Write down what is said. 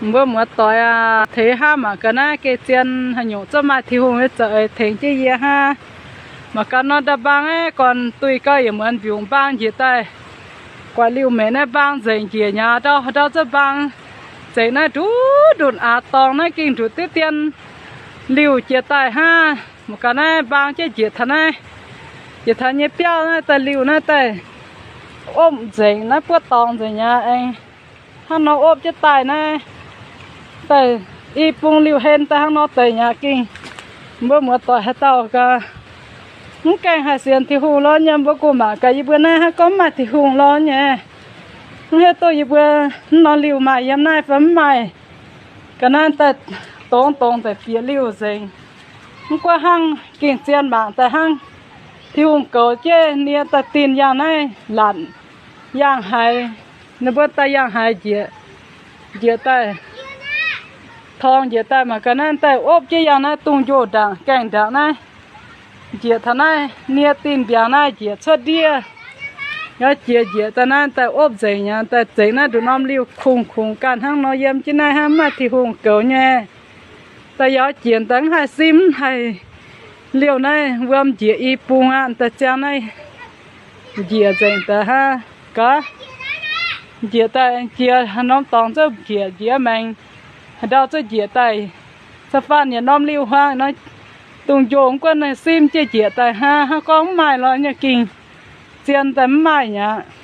Mbuo muoz-doic aac, teix hnangv mangc gaax naaiv geh zien haaix nyungc zungv maaih Tin-Hungh nyei za'eix tengx jienv yie hnangv. Mangc gaax nor, nda'mbaang aeqv, gorn-duih gauh yietc muonz mbiungc mbaang njiec daaih. Guaix liuh mengh naaiv mbaang nzengc njiec nyaac ndau ndau zungv mbaang nzengc naaiv nduqc nduqc aax dorngx naaiv gengh nduqc diqv dien liuh jiex daaih hnangv. Mangc gaax naaiv mbaang jienv njiec taux naaiv, njiec taux nyei biauv naaiv daaih liuh naaiv daaih opv nzengc naaiv buov dorngx nzengc nyaac aengx hnangv nor opv jienv daaih naaiv daaih i bung liuh hen daaih hnangv nor deix nyaac gengh. Mbuo muoz-doic haaix dauh gaax mv gaengh haih sienx Tin-Hungh lorz nyei, mbuo gunv mangc gaax yie mbuo naaiv hnangv gorngv mv maaih Tin-Hungh lorz nyei. Mv hiuv duqv yie mbuo mv nor liuh maaih yiem naaiv fai mv maaih. Ga'naaiv daaih dongz dongz daaih bieqc liuh nzengc. Mv gunv hnangv, gengh zien mangc daaih hnangv. Tin-Hungh goux jienv nie daaih dinh yangh naaiv lanc, yangh haaix, ninh mbuo daaih yangh haaix njiec, njiec daaih torngx njiec daaih mangc gaax naaiv daaih opv jienv yangh naaiv dungz-njoh ndaangc gaengh ndaangc naaiv. Njiec taux naaiv nie dinh mbiaangx naaiv njiec cuotv ndiev. Yaac jiex njiec daaih naaiv daaih opv nzengc aqv, daaih zengc naaiv nduqc norm liuh kungx-kungx ganh hnangv nor yiem jienv naaiv hnangv, mv maaih Tin-Hungh goux nyei. Daaih yaac jiex daaih mv haih simv, mv haih liuh naaiv wuom njiec i bung aqv, daaih ziangh naaiv njiec nzengc daaih hnangv gaax. Njiec daaih jiex norm dorngx zungv njiec njiec maengx, haaix ndau zungv njiec daaih. Ca'faanh yietc norm liuh huaang nor, dungz-njoh mv gunv naaiv simv jienv njiec daaih hnangv, hnangv gorngv mv maaih lorz nyei gengh zien daaih mv maaih aqv.